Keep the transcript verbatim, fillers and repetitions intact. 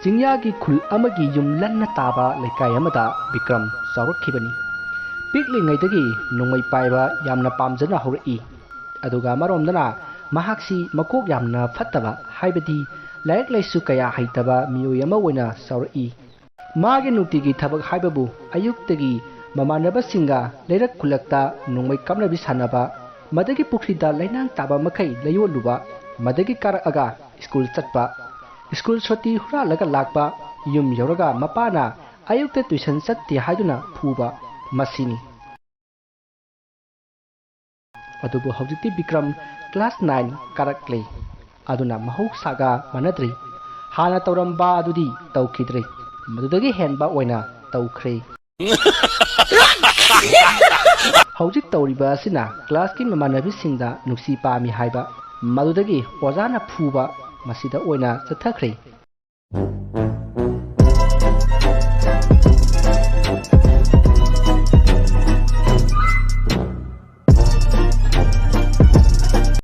ꯆꯤꯡꯌꯥꯒꯤ ꯈꯨꯜ ꯑꯃꯒꯤ ꯌꯨꯝ ꯂꯟꯅ ꯇꯥꯕ ꯂꯩꯀꯥꯏ ꯑꯃꯗ ꯕꯤꯀ꯭ꯔꯝ ꯆꯥꯎꯔꯛꯈꯤꯕꯅꯤ꯫ ꯄꯤꯛꯂꯤꯉꯩꯗꯒꯤ ꯅꯣꯡꯃꯩ ꯄꯥꯏꯕ ꯌꯥꯝꯅ ꯄꯥꯝꯖꯅ ꯍꯧꯔꯛꯏ꯫ ꯑꯗꯨꯒ ꯑꯃꯔꯣꯝꯗꯅ ꯃꯍꯥꯛꯁꯤ ꯃꯀꯣꯛ ꯌꯥꯝꯅ ꯐꯠꯇꯕ, ꯍꯥꯏꯕꯗꯤ ꯂꯥꯏꯔꯤꯛ ꯂꯥꯏꯁꯨ ꯀꯌꯥ ꯍꯩꯇꯕ ꯃꯤꯑꯣꯏ ꯑꯃ ꯑꯣꯏꯅ ꯆꯥꯎꯔꯛꯏ꯫ ꯃꯥꯒꯤ ꯅꯨꯡꯇꯤꯒꯤ ꯊꯕꯛ ꯍꯥꯏꯕꯕꯨ ꯑꯌꯨꯛꯇꯒꯤ ꯃꯃꯥꯟꯅꯕꯁꯤꯡꯒ ꯂꯩꯔꯛ ꯈꯨꯜꯂꯛꯇ ꯅꯣꯡꯃꯩ ꯀꯥꯞꯅꯕꯤ ꯁꯥꯟꯅꯕ, ꯃꯗꯒꯤ ꯄꯨꯈ꯭ꯔꯤꯗ ꯂꯩꯅꯥꯡ ꯇꯥꯕ ꯃꯈꯩ ꯂꯩꯌꯣꯜꯂꯨꯕ, ꯃꯗꯒꯤ ꯀꯥꯔꯛꯑꯒ ꯁ꯭ꯀꯨꯜ ꯆꯠꯄ, ꯁ꯭ꯀꯨꯜ ꯁꯨꯇꯤ ꯍꯨꯔꯥꯜꯂꯒ ꯂꯥꯛꯄ, ꯌꯨꯝ ꯌꯧꯔꯒ ꯃꯄꯥꯅ ꯑꯌꯨꯛꯇ ꯇ꯭ꯌꯨꯁꯟ ꯆꯠꯇꯦ ꯍꯥꯏꯗꯨꯅ ꯐꯨꯕ, ꯃꯁꯤꯅꯤ꯫ ꯑꯗꯨꯕꯨ ꯍꯧꯖꯤꯛꯇꯤ ꯕꯤꯀ꯭ꯔꯝ ꯀ꯭ꯂꯥꯁ ꯅꯥꯏꯟ ꯀꯥꯔꯛꯂꯦ꯫ ꯑꯗꯨꯅ ꯃꯍꯧꯁꯥꯒ ꯃꯥꯟꯅꯗ꯭ꯔꯦ꯫ ꯍꯥꯟꯅ ꯇꯧꯔꯝꯕ ꯑꯗꯨꯗꯤ ꯇꯧꯈꯤꯗ꯭ꯔꯦ꯫ ꯃꯗꯨꯗꯒꯤ ꯍꯦꯟꯕ ꯑꯣꯏꯅ ꯇꯧꯈ꯭ꯔꯦ꯫ ꯍꯧꯖꯤꯛ ꯇꯧꯔꯤꯕ ꯑꯁꯤꯅ ꯀ꯭ꯂꯥꯁꯀꯤ ꯃꯃꯥꯟꯅꯕꯤꯁꯤꯡꯗ ꯅꯨꯡꯁꯤ ꯄꯥꯝꯃꯤ ꯍꯥꯏꯕ, ꯃꯗꯨꯗꯒꯤ ꯑꯣꯖꯥꯅ ꯐꯨꯕ, ꯃꯁꯤꯗ ꯑꯣꯏꯅ ꯆꯠꯊꯈ꯭ꯔꯦ꯫